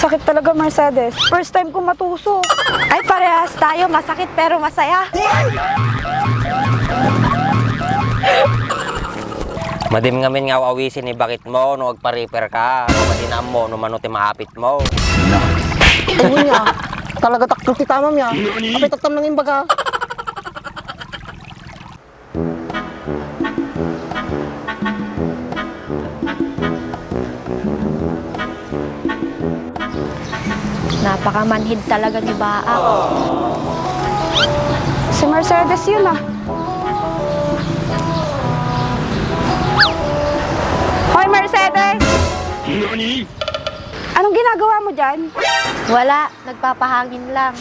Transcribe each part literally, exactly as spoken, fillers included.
Sakit talaga, Mercedes. First time ko matusok. Ay, parehas tayo. Masakit pero masaya. Madi ngamin nga aw-awisin ni bakit mo no agpa-repair ka. Madi na ammo no mano ti maapit mo. Ay, niya. Talaga takkel ti tamam niya. Apay tattam nang imbaga. Napakamanhid talaga ni Baak. Si Mercedes yun, ah. Hoy, Mercedes! Anong ginagawa mo dyan? Wala, nagpapahangin lang.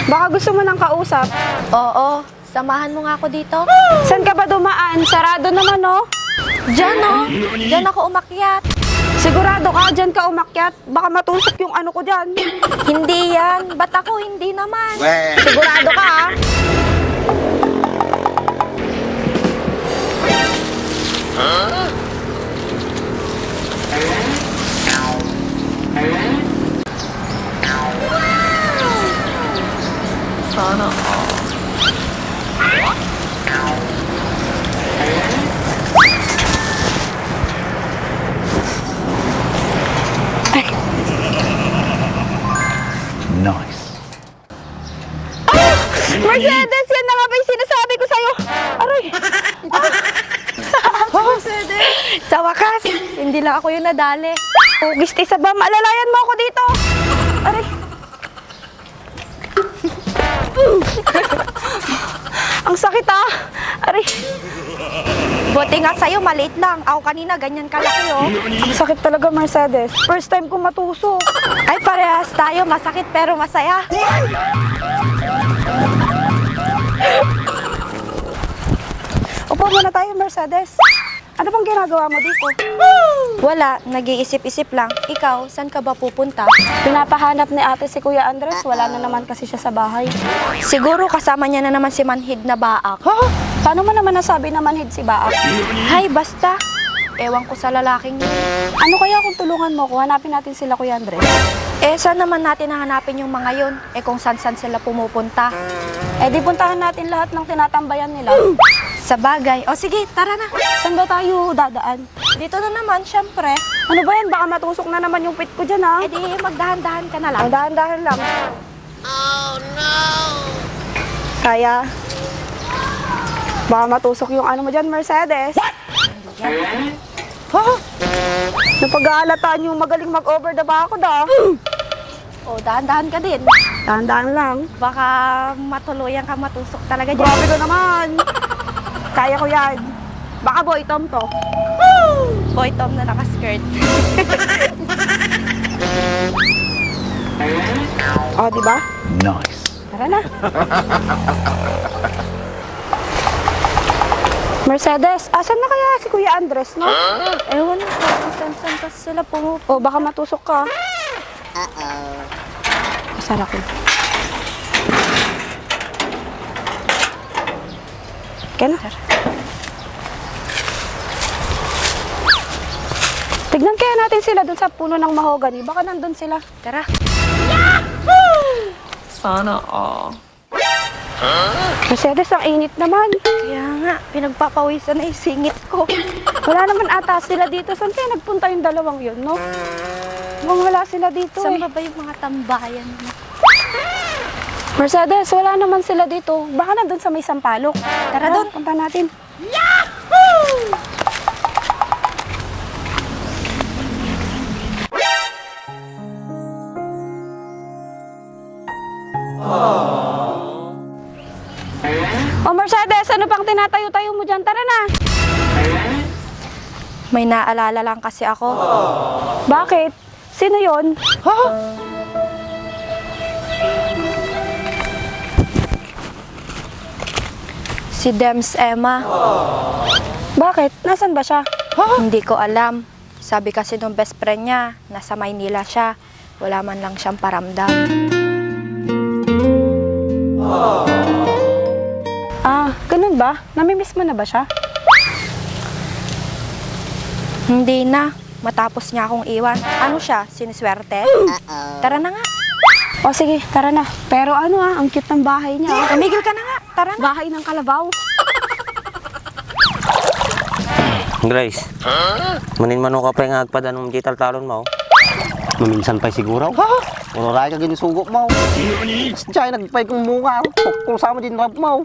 Baka gusto mo ng kausap. Oo, samahan mo nga ako dito. Saan ka ba dumaan? Sarado naman, oh. Diyan, oh. Diyan ako umakyat. Sigurado ka, diyan ka umakyat? Baka matusok yung ano ko diyan. Hindi yan. Ba't ako? Hindi naman. Sigurado ka, ah? Sana all. Nice. Ah! Mercedes, yan na nga ba yung sinasabi ko sa'yo? Aray! Ah! Mercedes! Sa wakas, hindi lang ako yung nadali. Pugis ti saba, maalalayan mo ako dito! Aray! Ang sakit, ah! Aray! Buti nga sa'yo, maliit lang. Ako kanina, ganyan kalaki, oh. Ang sakit talaga, Mercedes. First time ko matusok. Ay, parehas tayo. Masakit pero masaya. Upo muna tayo, Mercedes. Ano bang ginagawa mo dito? Wala, nag-iisip-isip lang. Ikaw, saan ka ba pupunta? Pinapahanap ni ate si Kuya Andres, wala na naman kasi siya sa bahay. Siguro kasama niya na naman si Manhid na Baak. Ha? Paano mo naman nasabi na manhid si Baak? Hay, basta. Ewan ko sa lalaking yun. Ano kaya kung tulungan mo ko, hanapin natin sila Kuya Andres? Eh, saan naman natin hahanapin yung mga yun? Eh, kung saan-saan sila pumupunta. Eh, di puntahan natin lahat ng tinatambayan nila. Sa bagay. O sige, tara na. Saan ba tayo dadaan? Dito na naman, syempre. Ano ba yan? Baka matusok na naman yung pit ko dyan, ha? Eh di, magdahan-dahan ka na lang. Magdahan-dahan lang. Kaya, baka matusok yung ano mo dyan, Mercedes. Ha? Napag-aalataan yung magaling mag-over the back, ah. O, dahan-dahan ka din. Dahan-dahan lang. Baka matuluyan ka matusok talaga dyan. Grabe ka naman. Kaya ko yan. Baka boy tom to. Boy tom na naka-skirt. O, di ba? Nice. Tara na. Mercedes, asan na kaya si Kuya Andres, no? Ewan ko kung saan-saan pa sila pumupunta. O, baka matusok ka. Uh-oh. Kasara ko. Kaya na. Tignan kaya natin sila dun sa puno ng mahogany. Baka nandun sila. Tara. Sana all. Mercedes, ang init naman. Kaya nga, pinagpapawisan na yung singit ko. Wala naman ata sila dito. Saan kaya nagpunta yung dalawang yun, no? Mukhang wala sila dito, eh. Saan ba ba yung mga tambayan mo? Mercedes, wala naman sila dito. Baka nandun sa may sampalok. Tara, tara, doon. Punta natin. Yahoo! O Mercedes, ano pang tinatayo-tayo mo dyan? Tara na! May naalala lang kasi ako. Bakit? Sino yon? Ha? Si Dems Emma. Bakit? Nasaan ba siya? Ha? Hindi ko alam. Sabi kasi nung best friend niya, nasa Maynila siya. Wala man lang siyang paramdam. Ah, ganun ba? Namimiss mo na ba siya? Hindi na. matapos niya akong iwan. Ano siya, siniswerte? Tara na nga. O sige, tara na. Pero ano ah, ang cute ng bahay niya ah. Tumigil ka na nga. Tara na. Bahay ng kalabaw. Grace, manin mano ka pay nga agpadanom digital talon mo? Maminsan pa'y siguro. Ha? Puro rayo ka ginsugo mo. Diyan, nagpay kong munga. Kung sama din rab mo.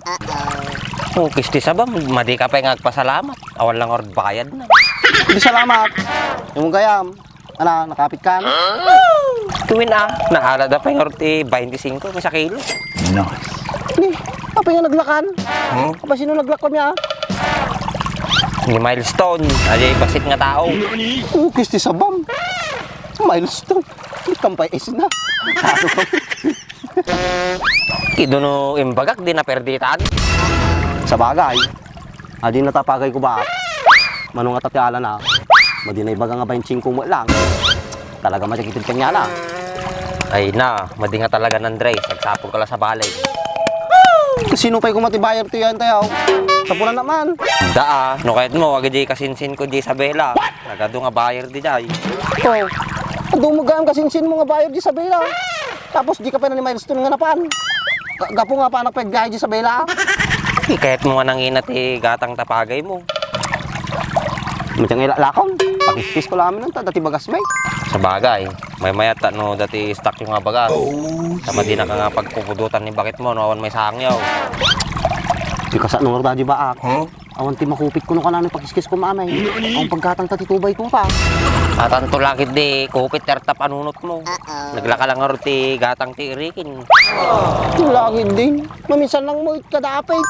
O, kisti saba, madi ka pay nga agpasalamat. Awan lang or bayad na. Di salamat. Yung gayam. Ala, nakapit ka? Tuwin a, naala da pay nga ti twenty-five pesos sa kilo. Nice. Ni, apay nga naglakan? Huh? Apay sino naglak kami ah? Ni Milestone, ajay basit nga tao. O, kisti sabam. Milestone. Di kampay isna. Iduno imbagak, di naperditan. Sabagay. Adi natapagay ko ba? Mano nga tatiala na? Madi na ibaga nga baintsingko mo lang. Talaga madi kitid kanya na. Ay na, madi nga talaga, Andres. Agsapul ka la sa balay. Kasino pa'y kumatibayar ti yan tayo? Tapunan naman. Daa, no kahit mo, wag di kasinsin ko di Isabela. Nagado nga buyer di jay. Oh, adu mo gayam kasinsin mo nga buyer di Isabela. Tapos di ka pa na ni Milestone nga napan. Ga-, gapu nga pa nagpagbiyahe di Isabela. Ikayat mo nga nangina ti gatang tapagay mo. Matiyang ila lakon. Pakiskis ko lamin ta dati bagas may. Sabagay, may mayat ta no dati stock yung nga bagas. Sama di na ka nga pagpupudutan ni bakit mo no awan may sangyaw. Di ka sa nung di baak. Huh? Awan ti makupit kuno kanano pakiskis ko maamay. Ang paggatang ta ti tubay tuta. Atanto lakit di kupit ti arta panunot mo. Naglaka lang nga ti gatang ti irikin. Ti lakit din. Maminsan lang mo it kadapit.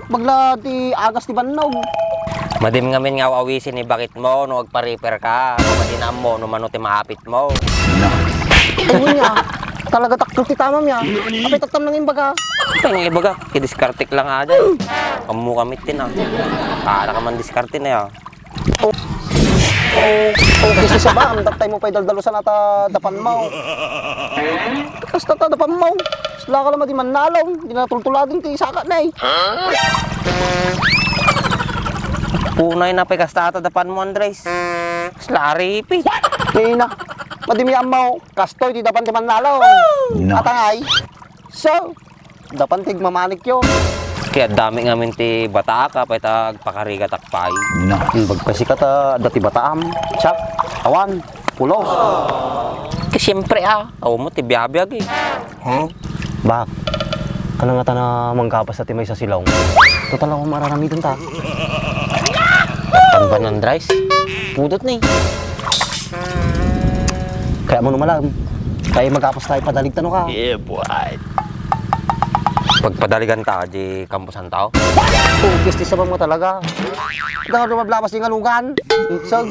Bagla ti agas ti bannog. Madim ngamin nga aw-awisin ni bakit mo no agpariper ka. Madi na ammo no mano ti maapit mo. Ayun nga. Talaga takkel ti tamam ya. Apay tattam nang imbaga. Apay nga ibaga. Kidiskartek lang aja. Kammo kami tin ah. Para ka man diskarte na ya. Oh, oh, oh, kasi sa ba, ang tatay mo pa'y daldalusan ata dapan mo. Kasta ta dapan mo. Sila ka naman di mannalaw. Di na tultuladin ti saka na eh. Punay na pa'y kasta ata dapan mo, Andres. Sila aripi. Ni na. Madimian mo. Kastoy, di dapan ti mannalaw. No. Atangay. So, dapan ti agmamanik yo. Kaya dami ngamin ti bataak, apay ta agpakarigatak pay. No. Bagpasika ta, dati bataam. Siak, awan, pulos. Ti siyempre, ah, awan mo ti biabiag, eh. Huh? Bak, ano nga ta na manggapas ti maysa silong? Total, awan mararamiden ta. Pangbanan rice? Pudot ni. Kaya mo numalam. Kaya magapas tayo, padalig tano ka. Yeah, boy. Pagpadaligan ta, di kampusan tao. Oh, kisti sabam nga talaga. Ito nga dumablabas yung alugan. Sag.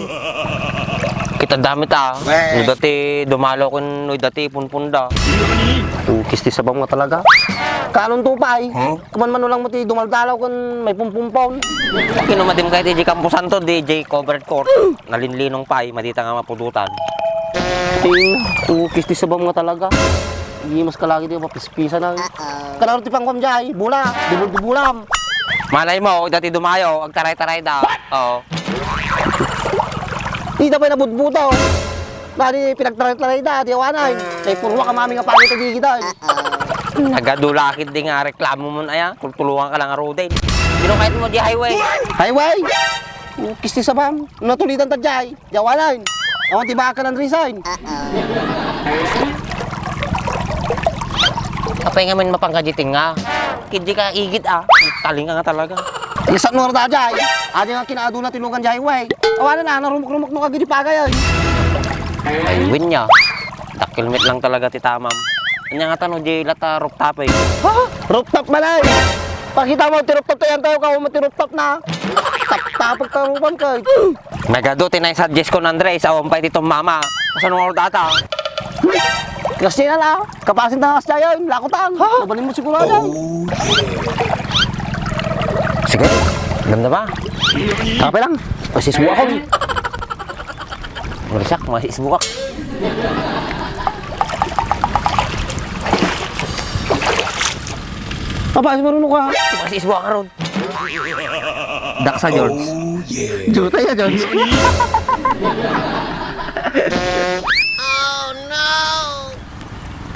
Kita dami ta. Weh. No dati dumalo kun no dati punpunda. Oh, kisti sabam nga talaga. Kanon to, pay? Huh? Kuman man lang mo ti dumaldalaw kun may pumpumpaw. Kinumadim kayo ti di kampusan to, di di covered court. Nalinlinong pay, madita nga mapudutan. Ting, ukis ti sabam nga talaga. Hindi mas kalagi di mapispisa na. Kalaro ti pangkuam jay, bula, dubul-dubulam. Malay mo, dati dumayo, agtaray-taray da. Oo. Di da pa'y nabudbuto. Dati pinagtaray-taray da, di awanay. May purwa ka mami nga pangit a gigi da. Nagadulakit di nga reklamo mo na yan. Tultulungan ka lang nga road eh. Di no kahit mo di highway. Highway? Ukis ti sabam. Natulitan ta jay. Jawalan. Awan ti baka nan resign. Apay nga man mapangkaditing nga. Kidi ka igit ah. Taling ka nga talaga. Isat mo rata jay. Adi nga kinaaduna ti lugan jay, wey. Awanan na, narumok-rumok no kagidi pagay ay. Ay, win niya. Dakkel met lang talaga ti tamam. Anya nga tano, di lata rooftop eh. Ha? Rooftop man ay! Pakita mo ti rooftop tayo, tayo ka mo ti rooftop na. Tap-, tapag tarupan ka eh. Nagadu ti naisuggest ko, Andres, awan pay ti tumama. Kasano nga data? Kasi na la, kapasin na kasi yan, lakutan. Ha? Mabalin mo siguro yan. Sige, damdama. Kape lang. Masiswa ako. Marisak, masiswa. Apa, si marunong ka? Masiswa ka ron. Daksa, George. Oh, yeah. Jutay a, George.